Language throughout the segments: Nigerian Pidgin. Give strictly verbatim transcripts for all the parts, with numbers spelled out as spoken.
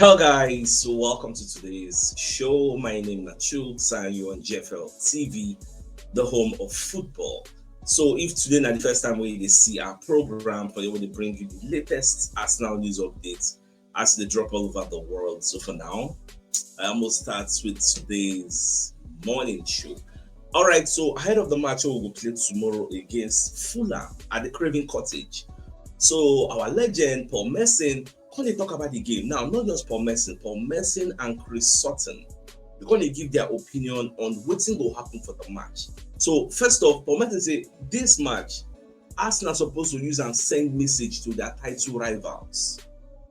Hello guys, so welcome to today's show. My name is Nachu Sanyo on G F L T V, the home of football. So if today na the first time we dey see our program for you, we dey bring you the latest Arsenal news updates as they drop all over the world. So for now, I almost start with today's morning show. All right, so ahead of the match we go play tomorrow against Fulham at the Craven Cottage. So our legend Paul Merson come dey talk about the game. Now, not just Paul Merson, Paul Merson and Chris Sutton. They come dey give their opinion on wetin go happen for the match. So first off, Paul Merson say this match, Arsenal suppose to use am send message to their title rivals.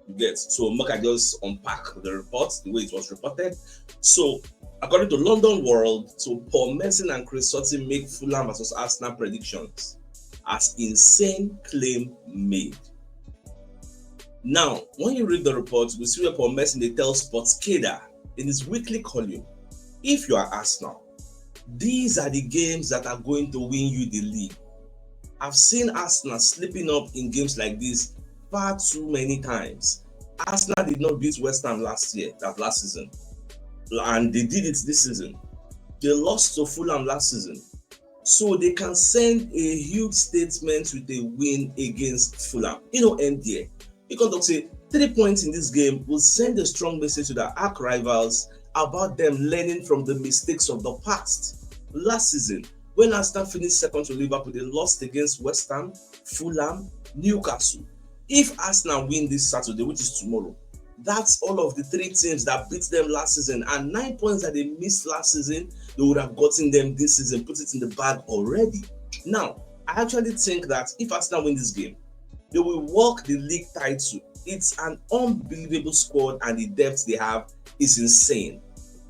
You get? So make I just unpack the report, the way it was reported. So according to London World, so Paul Merson and Chris Sutton make Fulham versus Arsenal predictions as insane claim made. Now, when you read the report, you see where Paul Merson dey tell Sportskeeda in his weekly column, if you are Arsenal, these are the games that are going to win you the league. I've seen Arsenal slipping up in games like this far too many times. Arsenal did not beat West Ham last year, that last season, and they did it this season. They lost to Fulham last season. So they can send a huge statement with a win against Fulham. You know, end there. You can talk say three points in this game will send a strong message to their arch rivals about them learning from the mistakes of the past. Last season, when Arsenal finished second to Liverpool, they lost against West Ham, Fulham, Newcastle. If Arsenal win this Saturday, which is tomorrow, that's all of the three teams that beat them last season, and nine points that they missed last season, they would have gotten them this season, put it in the bag already. Now, I actually think that if Arsenal win this game, they will walk the league title. It's an unbelievable squad, and the depth they have is insane.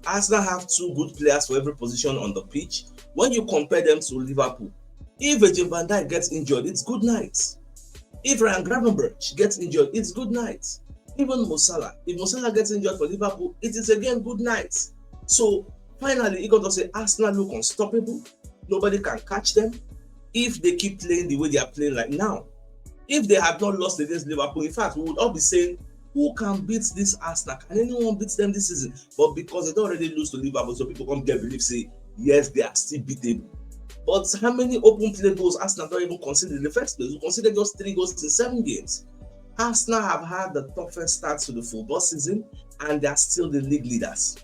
Arsenal have two good players for every position on the pitch. When you compare them to Liverpool, if Virgil van Dijk gets injured, it's good night. If Ryan Gravenberch gets injured, it's good night. Even Mo Salah, if Mo Salah gets injured for Liverpool, it is again good night. So finally, he got to say Arsenal look unstoppable. Nobody can catch them if they keep playing the way they are playing right now. If they had not lost against Liverpool, in fact, we would all be saying, who can beat this Arsenal? Can anyone beat them this season? But because they don already lose to Liverpool, so people come get belief say, yes, they are still beatable. But how many open play goals Arsenal don even concede in the first place? We conceded just three goals in seven games. Arsenal have had the toughest start to the football season, and they are still the league leaders.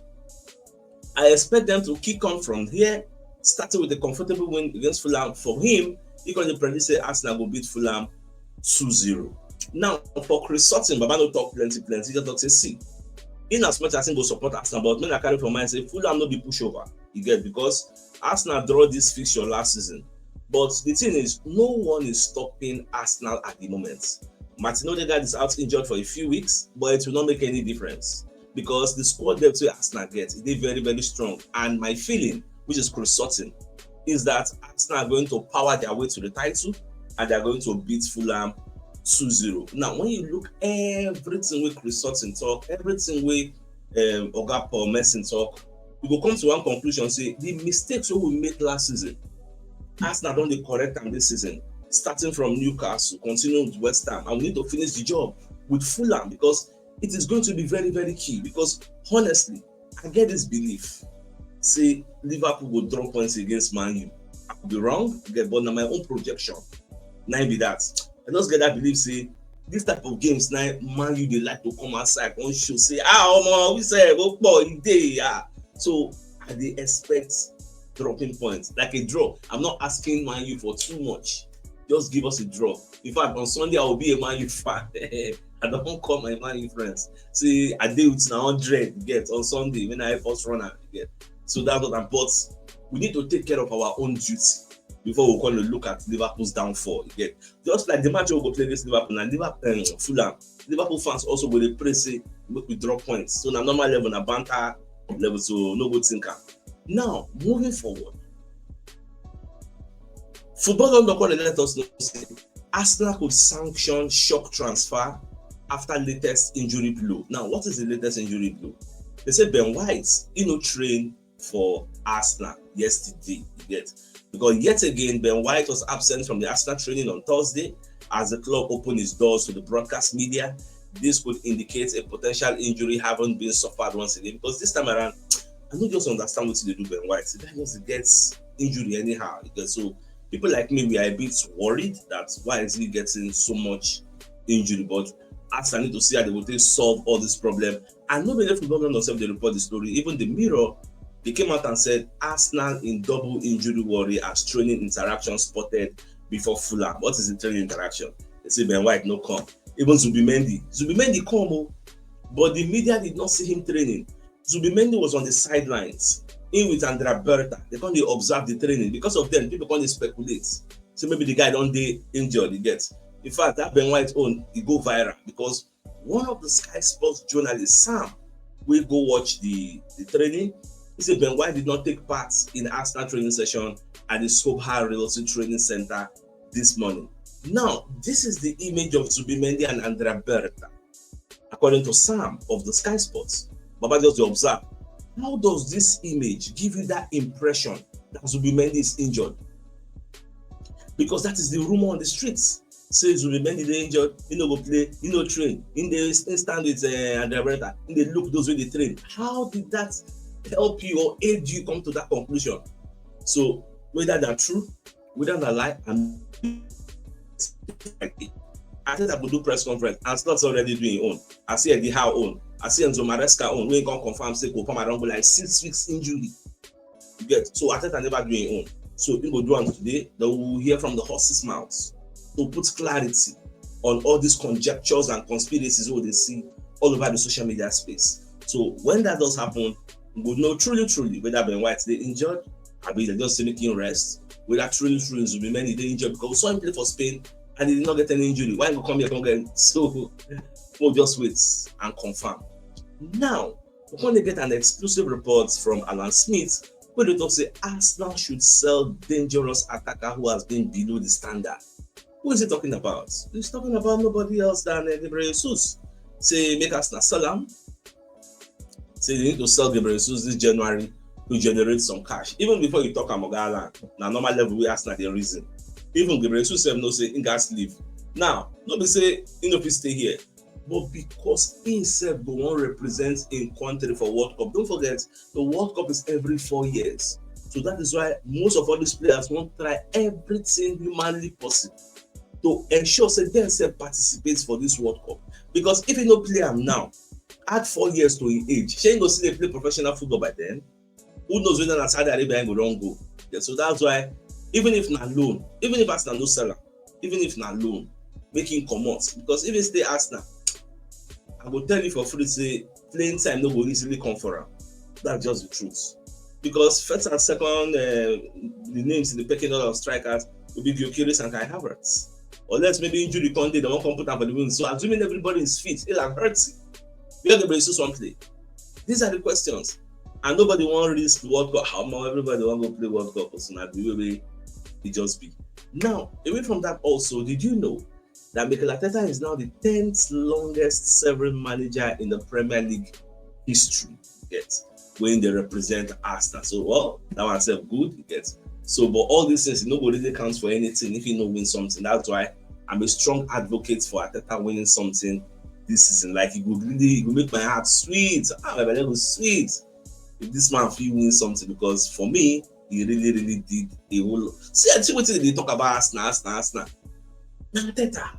I expect them to kick on from here, starting with a comfortable win against Fulham. For him, he can predict say Arsenal go beat Fulham two zero. Now, for Chris Sutton, Baba no talk plenty, plenty. He just talk say, see, in as much as he go support Arsenal, but make I carry for mind say Fulham no be pushover. You get? Because Arsenal draw this fixture last season. But the thing is, no one is stopping Arsenal at the moment. Martin Odegaard is out injured for a few weeks, but it will not make any difference because the squad depth wey Arsenal get, e dey very, very strong. And my feeling, which is Chris Sutton, is that Arsenal are going to power their way to the title and they are going to beat Fulham two zero. Now, when you look everything wey Chris Sutton talk, everything wey, um, Oga Paul Merson talk, you go come to one conclusion say the mistakes wey we make last season, Arsenal don dey correct am this season, starting from Newcastle, continue with West Ham, and we need to finish the job with Fulham because it is going to be very, very key. Because honestly, I get this belief say Liverpool go drop points against Man U. I could be wrong, but na my own projection. Na be that. I just get that belief say this type of games na Man U dey like to come outside, come show say, ah, omo, we say go pọ̀ e dey, ah. So I dey expect dropping points, like a draw. I'm not asking Man U for too much. Just give us a draw. In fact, on Sunday, I will be a Man U fan. I don't call my Man U friends. See, I dey with na hundred get on Sunday when I first run am get. So that's what I'm. But we need to take care of our own duty before we come dey look at Liverpool's downfall. You get? Just like the match we go play against Liverpool, na Liverpool, um, Fulham. Liverpool fans also go dey pray say make we drop points. So na normal level, na banter level. So no go think am. Now, moving forward, Football London come dey let us know say Arsenal could sanction shock transfer after latest injury blow. Now, what is the latest injury blow? They say Ben White, he no train for Arsenal yesterday, you get? Because yet again, Ben White was absent from the Arsenal training on Thursday as the club opened its doors to the broadcast media. this could indicate a potential injury having been suffered once again, because this time around, I don't just understand what they do Ben White. The guy just gets injury anyhow. So people like me, we are a bit worried that why is he getting so much injury? But as I need to see how they will take solve all this problem. And nobody from government themselves they report the story. Even the Mirror, they came out and said Arsenal in double injury worry as training interaction spotted before Fulham. What is the training interaction? They say Ben White no come. Even Zubimendi. Zubimendi come, oh, but the media did not see him training. Zubimendi was on the sidelines, in with Andrea Berta. They come dey observe the training. Because of them, people come dey speculate. So maybe the guy don dey injured, you get. In fact, that Ben White own, e go viral because one of the Sky Sports journalists, Sam, wey go watch the, the training, he said Ben White did not take part in Arsenal training session at the Sobha Realty Training Center this morning. Now, this is the image of Zubimendi and Andrea Berta, according to Sam of the Sky Sports. Baba just dey observe. How does this image give you that impression that Zubimendi is injured? Because that is the rumor on the streets. Say Zubimendi dey injured, he no go play, he no train, he dey stand with uh, Andrea Berta, he dey look those wey dey train. How did that help you or aid you come to that conclusion? So whether na true, whether na lie, and I think I go do press conference and Slot already do him own. I see Eddie Howe own. I see Enzo Maresca own. Wey come confirm say Cole Palmer don go like six weeks injury. You get? So Arteta never do him own. So he go do am today. Then we will hear from the horse's mouth to put clarity on all these conjectures and conspiracies wey we dey see all over the social media space. So when that does happen, we go know truly, truly whether Ben White dey injured, abi they just say make him rest, whether truly, truly Zubimendi dey injured, because we saw him play for Spain and he did not get any injury. Why he go come here come get? So we'll just wait and confirm. Now, we come dey get an exclusive report from Alan Smith, wey dey talk say Arsenal should sell dangerous attacker who has been below the standard. Who is he talking about? He's talking about nobody else than uh, Gabriel Jesus. Say make Arsenal sell am. Say they need to sell Gabriel Jesus this January to generate some cash. Even before you talk am, Oga Alan, na normal level wey Arsenal dey reason. Even Gabriel Jesus sef know say he gats leave. Now, no be say he no fit stay here, but because he sef go wan represent him country for World Cup. Don't forget, the World Cup is every four years. So that is why most of all these players wan try everything humanly possible to ensure say dem sef participate for this World Cup. Because if he no play am now, add four years to him age, shey he go still dey play professional football by then? Who knows whether na Saudi Arabia he go don go? Yeah, so that's why, even if na loan, even if Arsenal no sell am, even if na loan, make him comot. Because if he stay Arsenal, I go tell you for free say playing time no go easily come for am. That's just the truth. Because first and second, uh, the names in the pecking order of strikers will be Gyökeres and Kai Havertz. Unless maybe injury come dey, they wan come put am for the wing. So assuming everybody is fit, Ilan Hurtsy, where Gabriel Jesus wan play? These are the questions. And nobody wan risk World Cup. How much everybody wan go play World Cup? So na the way wey e just be. Now, away from that also, did you know that Mikel Arteta is now the tenth longest serving manager in the Premier League history? Get when they represent Arsenal. So, well, that one sef good, you get. So, but all these things, e no go really count for anything if he no win something. That's why I'm a strong advocate for Arteta winning something this season. Like, it would really, it would make my heart sweet. Ah, my belle go sweet if this man fit win something, because for me, he really, really did a whole lot. See, I see wetin they talk about Arsenal, Arsenal, Arsenal. Na Arteta.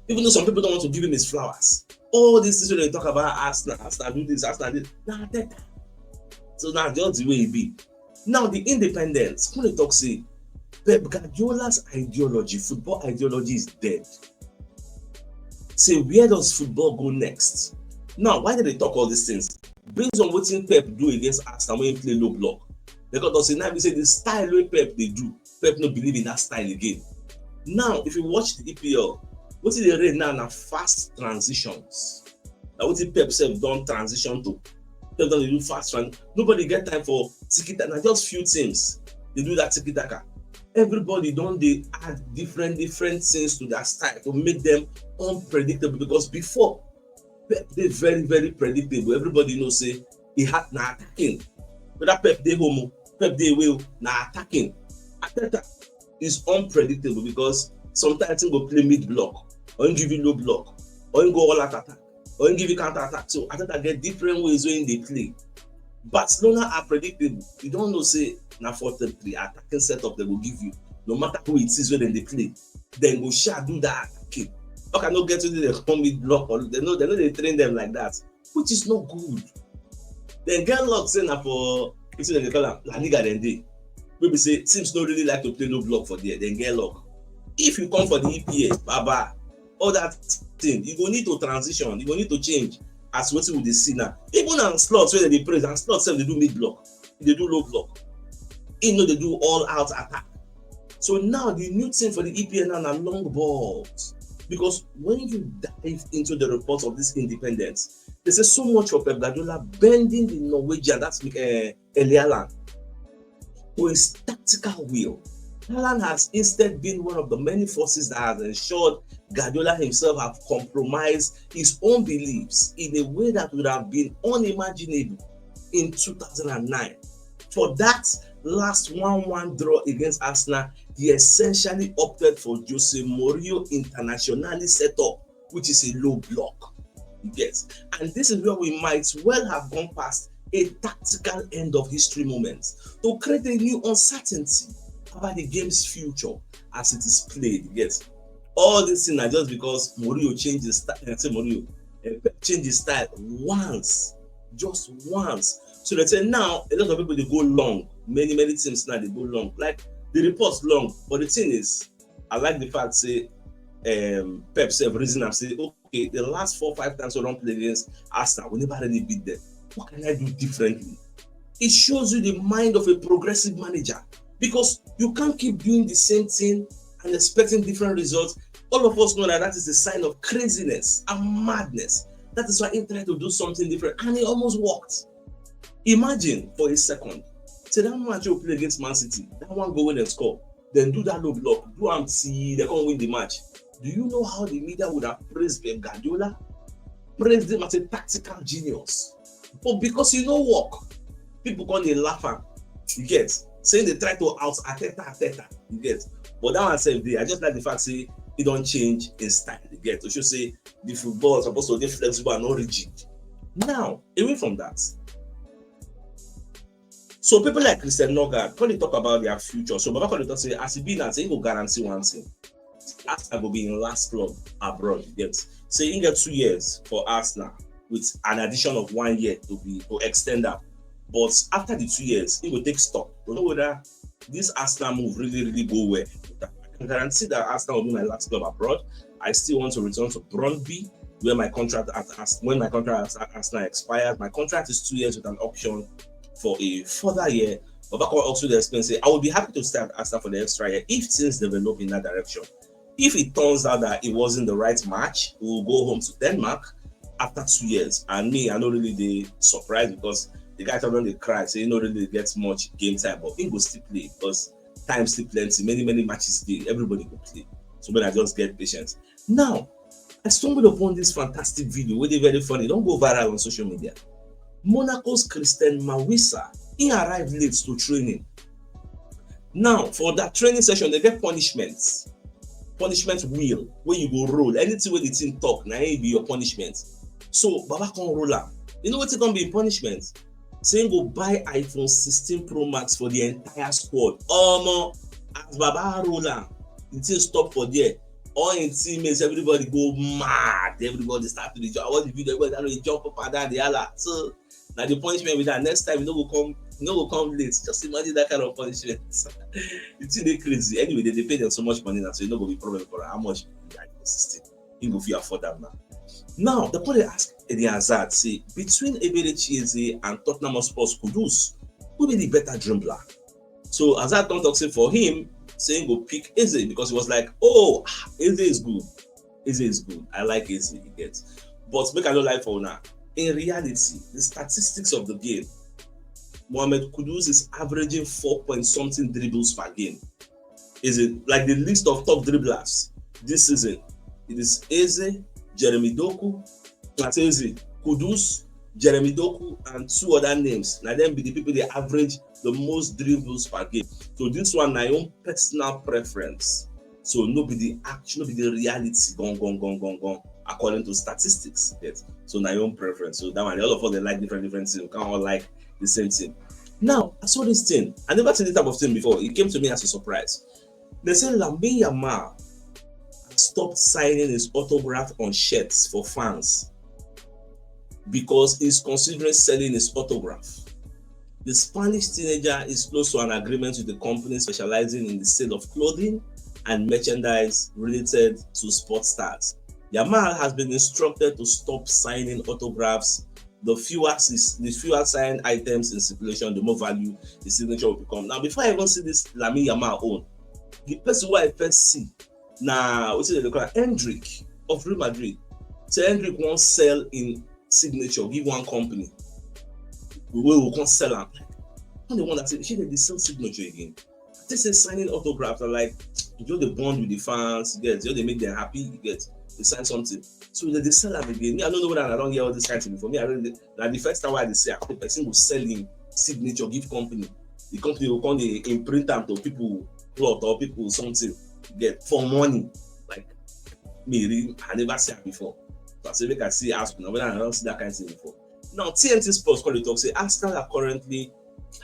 Even though some people don't want to give him his flowers, all these things wey they talk about Arsenal, Arsenal do this, Arsenal do this, na Arteta. So na just the way e be. Now, the Independent, who dey talk say Pep Guardiola's ideology, football ideology is dead. Say, where does football go next? Now, why do they talk all these things? Based on wetin Pep do against Arsenal when he play low block, because they say now we say the style wey Pep dey do, Pep no believe in that style again. Now, if you watch the E P L, wetin dey reign now na fast transitions. Na wetin Pep sef don transition to. Pep don dey do fast transition. Nobody get time for tiki taka. Na just few teams dey do that tiki taka. Everybody don dey add different different things to their style to make them unpredictable, because before, Pep dey very very predictable. Everybody know say e hard na attacking. Whether Pep dey home o, Pep dey away o, na attacking. Arteta is unpredictable because sometimes he go play mid block, or he give you low block, or he go all out attack. or him give you counter attack. So Arteta get different ways wey him dey play. Barcelona are predictable. You don know say na four three three attacking setup dem go give you, no matter who it is wey dem dey play. Dem go sha do that attacking. Oka no get wetin dem call mid block, or dem no, dem no dey train dem like that, which is not good. Dem get luck say na for wetin dem dey call am, La Liga dem dey. Wey be say teams no really like to play low block for there. Dem get luck. If you come for the E P L, baba, all that thing, you go need to transition, you go need to change as wetin we dey see now. Even Ancelotti wey dem dey praise, Ancelotti sef dey do mid block, dey do low block. He no dey do all out attack. So now the new thing for the E P L now na long balls. Because when you dive into the reports of this independence, they say so much for Pep Guardiola bending the Norwegian, that's uh, Erling Haaland, to his tactical will. Haaland has instead been one of the many forces that has ensured Guardiola himself have compromised his own beliefs in a way that would have been unimaginable in two thousand nine. For that last one one draw against Arsenal, he essentially opted for Jose Mourinho Internazionale setup, which is a low block. You get? And this is where we might well have gone past a tactical end of history moment to create a new uncertainty about the game's future as it is played. You get? All this thing are just because Mourinho changed his style. I say Mourinho, eh, Pep changed his style once, just once. So they say now a lot of people dey go long. Many, many teams now dey go long. Like, the reports long, but the thing is, I like the fact say um, Pep sef reason am say, okay, the last four, five times we don play against Arsenal, we never really beat them. What can I do differently? It shows you the mind of a progressive manager, because you can't keep doing the same thing and expecting different results. All of us know that that is a sign of craziness and madness. That is why he tried to do something different, and it almost worked. Imagine for a second, say that match you play against Man City, that one goal wey dem score, dem do that low block, do am till dem come win the match. Do you know how the media would have praised Pep Guardiola? Praised him as a tactical genius. But because e no work, people come dey laugh am. You get? Say dem try to out Arteta, Arteta. You get? But that one sef dey. I just like the fact say he don change his style. You get? To show say the football suppose to dey flexible and not rigid. Now, away from that, so people like Christian Nørgaard, when they talk about their future, so Baba come dey talk say, as e be now, say he go guarantee one thing. Arsenal go be him last club abroad, you get? Say he get two years for Arsenal with an addition of one year to be, to extend am. But after the two years, he go take stock. We know whether this Arsenal move really, really go well. I can guarantee that Arsenal will be my last club abroad. I still want to return to Brøndby, where my contract at Ars-, when my contract at Arsenal expires. My contract is two years with an option for a further year. Baba come also dey explain say, I would be happy to stay at Arsenal for the extra year if things develop in that direction. If it turns out that it wasn't the right match, we will go home to Denmark after two years. And me, I no really dey surprised, because the guy don dey cry, say he no really get much game time, but he go still play because time still plenty, many, many matches dey, everybody go play. So make I just get patience. Now, I stumbled upon this fantastic video wey dey very funny, don go viral on social media. Monaco's Christian Mawisa, he arrived late to training. Now, for that training session, they get punishments. Punishment wheel, where you go roll. Anything wey the thing talk, na it be your punishment. So Baba come roll am. You know wetin come be him punishment? Say he go buy iPhone sixteen Pro Max for the entire squad. Omo, as Baba roll am, the thing stop for there. All him teammates, everybody go mad. Everybody start to dey jump. I watch the video, everybody start to dey jump up and down, dey holla. So na the punishment be that. Next time, you no go come, you no go come late. Just imagine that kind of punishment. The thing dey crazy. Anyway, they dey pay them so much money now, so e no go be problem for am. How much be that iPhone sixteen? He go fit afford am now. Now, the point they ask Eden Hazard say, between Eberechi Eze and Tottenham Hotspur's Kudus, who be the better dribbler? So Hazard don talk say for him, say he go pick Eze because he was like, oh, ah, Eze is good. Eze is good. I like Eze, you get. But make I no lie for una. In reality, the statistics of the game, Mohamed Kudus is averaging four point something dribbles per game. Is it like the list of top dribblers this season? It is Eze, Jeremy Doku, Eze, Kudus, Jeremy Doku, and two other names. Na dem be the people dey average the most dribbles per game. So this one na your own personal preference. So no be the actual, no be the reality. Gone, gone, gone, gone, gone. according to statistics. Yes. So now your own preference. So that one, all of us they like different different things. We can't all like the same thing. Now, I saw this thing. I never seen this type of thing before. It came to me as a surprise. They say Lamine Yamal stopped signing his autograph on shirts for fans because he's considering selling his autograph. The Spanish teenager is close to an agreement with the company specializing in the sale of clothing and merchandise related to sports stars. Yamal has been instructed to stop signing autographs. The fewer is the fewer signed items in circulation, the more value the signature will become. Now, before I even see this Lamine Yamal own, the person who I first see now, what's it they call Endrick of Real Madrid. So Endrick won't sell in signature, give one company. We will come sell am. And the one that say, she dey sell signature again. This is signing autographs are like you know the bond with the fans, you get you know they make them happy, you get they sign something. So they, they sell am again. Me, I don't know whether I don't hear all this kind of thing before. Me, I don't like the first time I see a person will sell him signature, give company. The company will come they imprint them to people plot or people something get for money. Like me, really, I never see it before. So I say make I see ask now whether I don't see that kind of thing before. Now T N T Sports call it talk say Arsenal are currently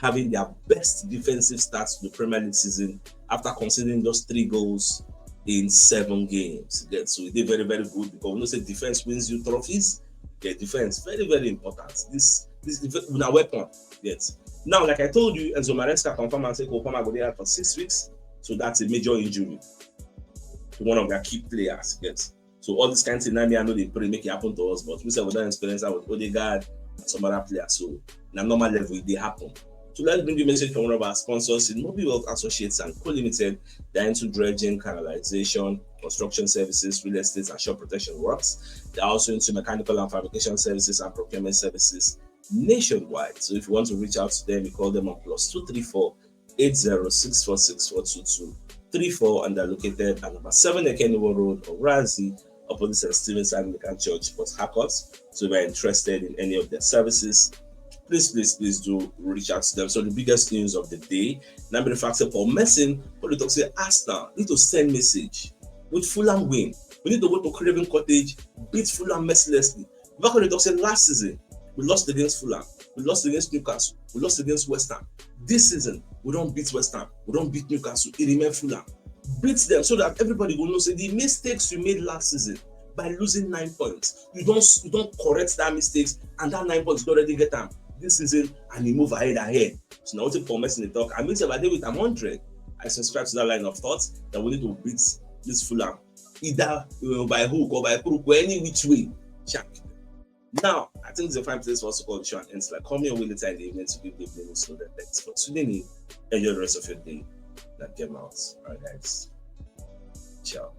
having their best defensive start to the Premier League season after conceding just three goals in seven games. Get so they very very good because we know say defense wins you trophies. Yeah, defense very very important. This this is a weapon. Yes. Now, like I told you, Enzo Maresca confirmed and said Cole Palmer go there for six weeks. So that's a major injury to one of their key players. Yes. So all this kind of thing, I mean, I know they pray make it happen to us, but we said we don't experience that with Odegaard and some other players. So in a normal level, it dey happen. So let's bring you a message from one of our sponsors in Mobile Wealth Associates and Co Limited. They're into dredging, canalization, construction services, real estate, and shore protection works. They're also into mechanical and fabrication services and procurement services nationwide. So if you want to reach out to them, you call them on plus two three four eight zero six four six four two two three four, and they're located at number seven Ekeniwo Road, Orazi, opposite Saint Stephen's Anglican Church, Port Harcourt. So if you're interested in any of their services, please, please, please do reach out to them. So the biggest news of the day, number the fact that Paul Merson, Paul talk say Arsenal need to send message with Fulham win. We need to go to Craven Cottage, beat Fulham mercilessly. Back on the talk say last season, we lost against Fulham, we lost against Newcastle, we lost against West Ham. This season, we don't beat West Ham, we don't beat Newcastle, it remain Fulham. Beat them so that everybody will know say the mistakes you made last season by losing nine points, you don't you don't correct that mistakes, and that nine points you already get them this season, and you move ahead ahead. So now what Paul Merson dey talk, I mean, if I dey with am hundred, I subscribe to that line of thought that we need to beat this Fulham either uh, by hook or by crook or any which way. Check. Now, I think it's a fine place for us to call the show and end. Like, call me on later in the evening to give the evening so that thanks for tuning in. Enjoy the rest of your day. That came out. All right, guys. Ciao.